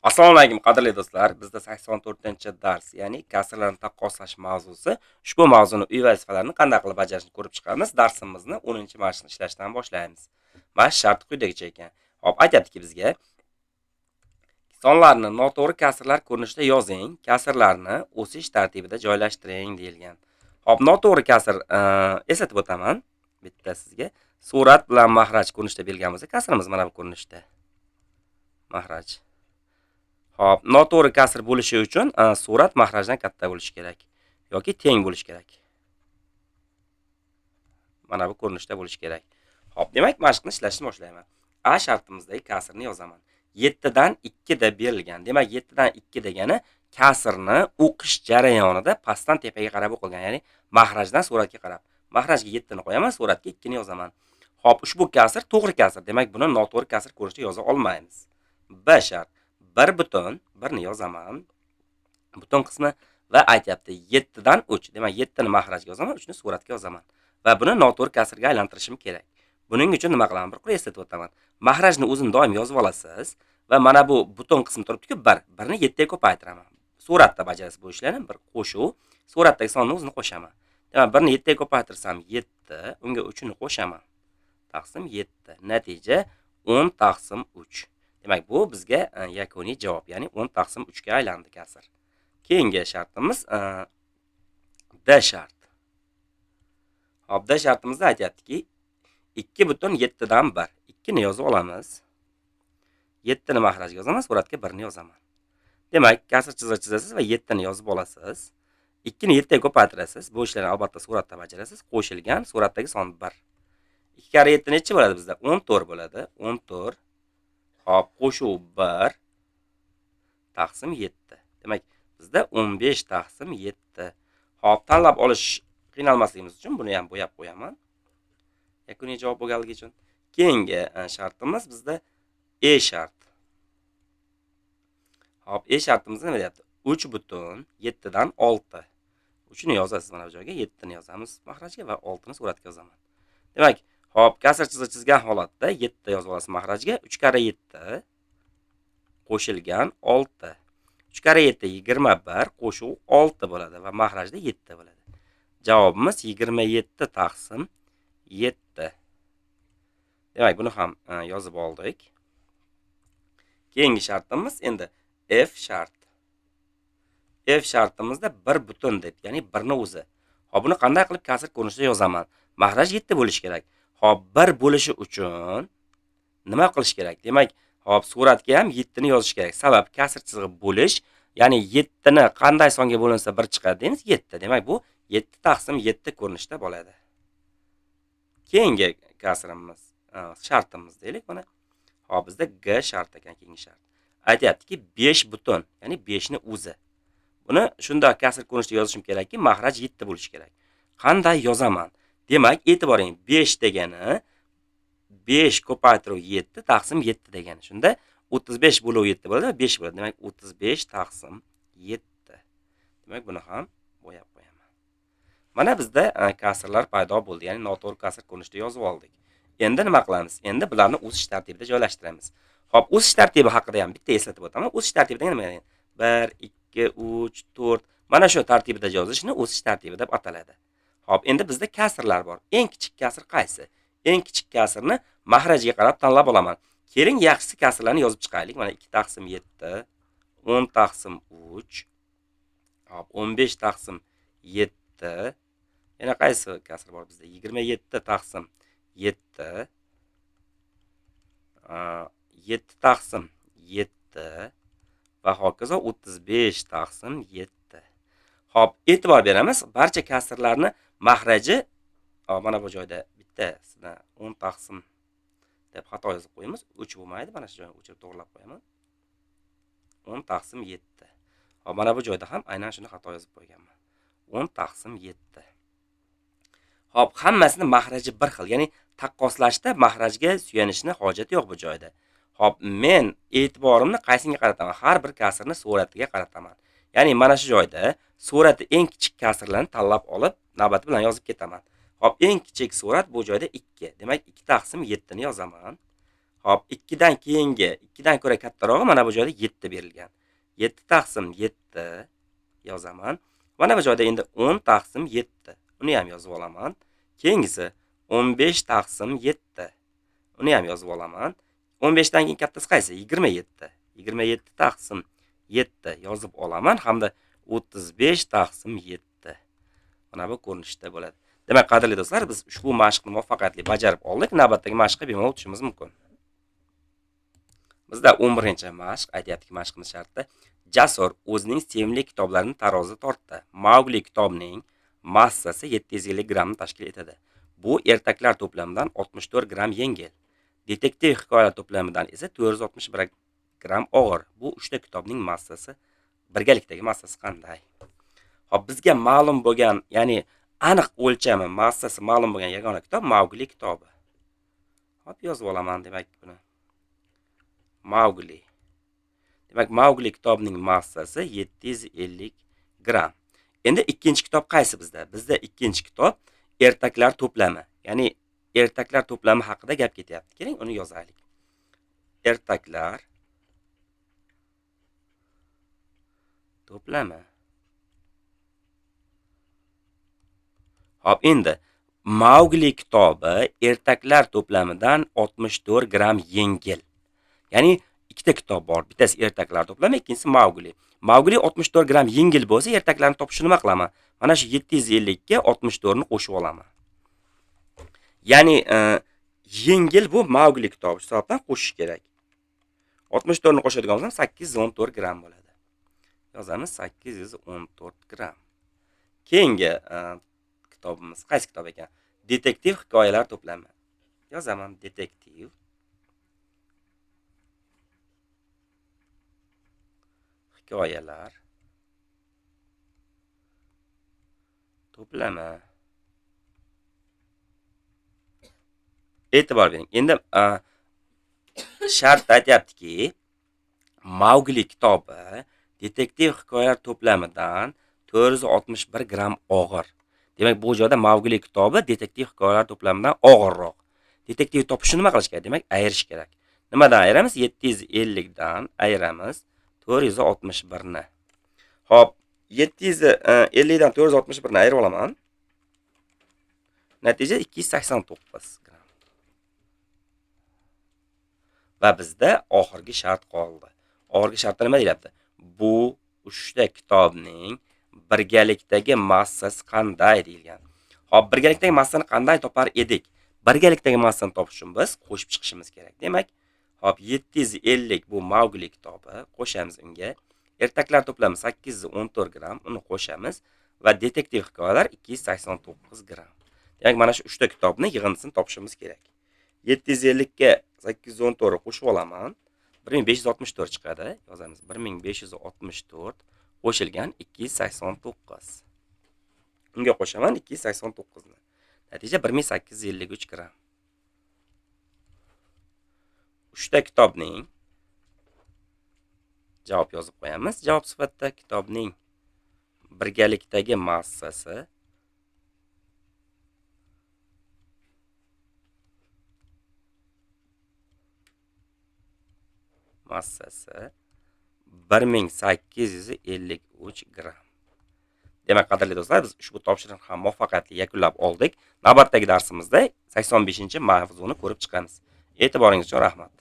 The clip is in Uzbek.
Assalomu alaykum, qadrli do'stlar. Bizda 84-dars, ya'ni kasrlarni taqqoslash mavzusi. Ushbu mavzuni uy vazifalarini qanday qilib bajarishni ko'rib chiqamiz. Darsimizni 10-mashqni ishlashdan boshlaymiz. Mashq sharti quyidagicha ekan. Hop, aytyaptiki bizga: sonlarni noto'g'ri kasrlar ko'rinishida yozing, kasrlarni o'sish tartibida joylashtiring deyilgan. Hop, noto'g'ri kasr eslatib o'taman bitta sizga. Surat bilan mahraj ko'rinishda berilgan bo'lsa, kasrimiz mana bu ko'rinishda. Mahraj. Hop, noto'g'ri kasr bo'lishi uchun surat mahrajdan katta bo'lishi kerak yoki teng bo'lishi kerak. Mana bu ko'rinishda bo'lishi kerak. Hop, demak, mashqni ishlashni boshlayman. A shartimizdagi kasrni yozaman. 7 dan 2 deb berilgan. Demak, 7 dan 2 degani kasrni o'qish jarayonida pastdan tepaga qarab o'qilgan, ya'ni mahrajdan suratga qarab. Mahrajga 7 ni qo'yaman, suratga 2 ni yozaman. Hop, ushbu kasr to'g'ri kasr. Demak, buni noto'g'ri kasr ko'rinishda yoza olmaymiz. B shart. 1 butun 1 ni yozaman. Butun qismi va aytyapti 7 dan 3. Demak, 7 ni mahrajga yozaman, 3 ni suratga yozaman. Va buni noto'g'ri kasrga aylantirishim kerak. Buning uchun nima qilaman? Bir qur eslatib o'taman. Mahrajni o'zini doim yozib olasiz va mana bu butun qismi turibdi-ku 1. 1 ni 7 ga ko'paytiraman. Suratda bajarasiz bu ishlarni, bir qo'shuv, suratdagi sonni o'zini qo'shaman. Demak, 1 ni 7 ga ko'paytirsam 7, unga 3 ni qo'shaman. Taqsim 7. Natija 10 taqsim 3. Demak, bu bizga yakuniy javob, ya'ni 10 taqsim 3 ga aylandi kasr. Keyingi shartimiz D shart. Hop, D shartimizda aytyaptiki, 2 butun 7 dan 1. 2 ni yozib olamiz. 7 ni mahrajga yozaman, suratga 1 ni yozaman. Demak, kasr chizig'i chizasiz va 7 ni yozib olasiz. 2 ni 7 ga ko'paytirasiz. Bu ishlarni albatta suratda bajarasiz. Qo'shilgan suratdagi son 1. 2 karra 7 necha bo'ladi bizda? 14 bo'ladi. 14. Hop, qo'shuv 1 taqsim 7. Demak, bizda 15 taqsim 7. Hop, tanlab olish qiynalmasligimiz uchun buni ham bo'yab qo'yaman. Yakuniy javob bo'lganligi uchun. Keyingi shartimiz bizda E shart. Hop, E shartimizda nima deyapti? 3 butun 7 dan 6. 3 ni yozasiz mana bu joyga, 7 ni yozamiz mahrajga va 6 ni suratga yozaman. Demak, hop, kasr chizig'i chizgan holatda 7 yozib olasiz mahrajga, 3 karra 7 qo'shilgan 6. 3 karra 7 21 qo'shuv 6 bo'ladi va mahrajda 7 bo'ladi. Javobimiz 27 taqsim 7. Demak, buni ham yozib oldik. Keyingi shartimiz endi F shart. F shartimizda 1 butun deb, ya'ni 1 ni o'zi. Hop, buni qanday qilib kasr ko'rinishida yozaman? Mahraj 7 bo'lishi kerak. Hop, 1 bo'lishi uchun nima qilish kerak? Demak, hop, suratga ham 7 ni yozish kerak. Sabab kasr chizig'i bo'lish, ya'ni 7 ni qanday songa bo'linsa 1 chiqadi deymiz, 7. Demak, bu 7 taqsim 7 ko'rinishda bo'ladi. Keyingi kasrimiz, shartimiz deylik mana. Hop, bizda G shart ekan, keyingi shart. Aytyaptiki 5 butun, ya'ni 5 ni o'zi. Buni shunday kasr ko'rinishda yozishim kerakki, mahraj 7 bo'lishi kerak. Qanday yozaman? Demak, e'tiboring, 5 degani 5 ko'paytiruv 7 taqsim 7 degani. Shunda 35 bo'lib 7 bo'ladi va 5 bo'ladi. Demak, 35 taqsim 7. Demak, buni ham bo'yab qo'yaman. Mana bizda kasrlar paydo bo'ldi, ya'ni noto'g'ri kasr ko'rinishida yozib oldik. Endi nima qilamiz? Endi bularni o'sish tartibida joylashtiramiz. Hop, o'sish tartibi haqida ham bitta eslatib o'taman. O'sish tartibi degani nima? 1, 2, 3, 4. Mana shu tartibida yozishni o'sish tartibi deb ataladi. Hop, endi bizda kasrlar bor. Eng kichik kasr qaysi? Eng kichik kasrni mahrajga qarab tanlab olaman. Keling, yaxshisi kasrlarni yozib chiqaylik. Mana 2 taqsim 7, 10 taqsim 3, hop, 15 taqsim 7. Yana qaysi kasr bor bizda? 27 taqsim 7, 7 taqsim 7 va hokazo 35 taqsim 7. Hop, e'tibor beramiz. Barcha kasrlarni mahraji, hop, mana bu joyda bittasini 10 taqsim deb xato yozib qo'yamiz. 3 bo'lmaydi. Mana shu joyni o'chirib to'g'rilab qo'yaman. 10 taqsim 7. Hop, mana bu joyda ham aynan shuni xato yozib qo'yganman. 10 taqsim 7. Hop, hammasini mahraji bir xil, ya'ni taqqoslashda mahrajga suyanishni hojati yo'q bu joyda. Hop, men e'tiborimni qaysiga qarataman? Har bir kasrni suratiga qarataman. Ya'ni mana shu joyda surati eng kichik kasrlarni tanlab olib, navbati bilan yozib ketaman. Hop, eng kichik surat bu joyda 2. Demak, 2 taqsim 7 ni yozaman. Xo'p, 2 dan keyingi 2 dan ko'ra kattarog'i mana bu joyda 7 berilgan. 7 taqsim 7 yozaman. Mana bu joyda endi 10 taqsim 7. Uni ham yozib olaman. Keyingisi 15 taqsim 7. Uni ham yozib olaman. 15 dan keyin kattasi qaysi? 27. 27 taqsim 7 yozib olaman hamda 35 taqsim 7. Mana bu ko'rinishda bo'ladi. Demak, qadrli do'stlar, biz ushbu mashqni muvaffaqiyatli bajarib oldik. Navbatdagi mashqqa bemalol o'tishimiz mumkin. Bizda 11-mashq, aytyaptiki, mashqimiz shartda Jasur o'zining sevimli kitoblarini tarozida tortdi. Maugli kitobining massasi 750 grammni tashkil etadi. Bu ertaklar to'plamidan 64 gramm yengil. Detektiv hikoyalar to'plamidan esa 461 gramm og'ir. Bu uchta kitobning massasi, birgalikdagi massasi qanday? Xo'p, bizga ma'lum bo'lgan, ya'ni aniq o'lchami, massasi ma'lum bo'lgan yagona kitob Maugli kitobi. Xo'p, yozib olaman demak buni. Maugli. Demak, Maugli kitobining massasi 750 gramm. Endi ikkinchi kitob qaysi bizda? Bizda ikkinchi kitob ertaklar to'plami. Ya'ni ertaklar to'plami haqida gap ketyapti. Keling, uni yozaylik. Ertaklar to'plami. Xo'p, endi Maugli kitobi ertaklar to'plamidan 64 gramm yengil. Ya'ni ikkita kitob bor. Bittasi ertaklar to'plami, ikkinchisi Maugli. Maugli 64 gramm yengil bo'lsa, ertaklarni topish nima qilaman? Mana shu 750 ga 64 ni qo'shib olaman. Ya'ni yengil bu Maugli kitobi, shu sababdan qo'shish kerak. 64 ni qo'shadigan bo'lsam 814 gramm bo'ladi. Yozamiz 814 gramm. Keyingi kitobimiz qaysi kitob ekan? Detektiv hikoyalar to'plami. Yozaman detektiv hikoyalar to'plami. E'tibor bering. Endi shart aytyaptiki, Maugli kitobi detektiv hikoyalar to'plamidan 461 gramm og'ir. Demak, bu joyda Maugli kitobi detektiv hikoyalar to'plamidan og'irroq. Detektiv topishni nima qilish kerak? Demak, ayirish kerak. Nimadan ayiramiz? 750 dan ayiramiz 461 ni. Xo'p, 750 dan 461 ni ayirib olaman. Natija 289 gramm. Va bizda oxirgi shart qoldi. Oxirgi shartda nima deyapti? Bu uchta kitobning birgalikdagi massasi qanday deyilgan. Xo'p, birgalikdagi massani qanday topar edik? Birgalikdagi massani topish uchun biz qo'shib chiqishimiz kerak. Demak, xo'p, 750 bu Maugli kitobi, qo'shamiz unga. Ertaklar to'plami 814 gramm, uni qo'shamiz va detektiv hikoyalar 289 gramm. Demak, mana shu uchta kitobni yig'indisini topishimiz kerak. 750 ga 814 qo'shib olaman. 1564 chiqadi. Yozamiz 1564 qo'shilgan 289. Unga qo'shaman 289 ni. Natija 1853 gramm. Uchta kitobning javob yozib qo'yamiz. Javob sifatida kitobning birgalikdagi massasi 1853 gramm. Demak, qadrli do'stlar, biz ushbu topshiriqni ham muvaffaqiyatli yakunlab oldik. Navbatdagi darsimizda 85-mavzuni ko'rib chiqamiz. E'tiboringiz uchun rahmat.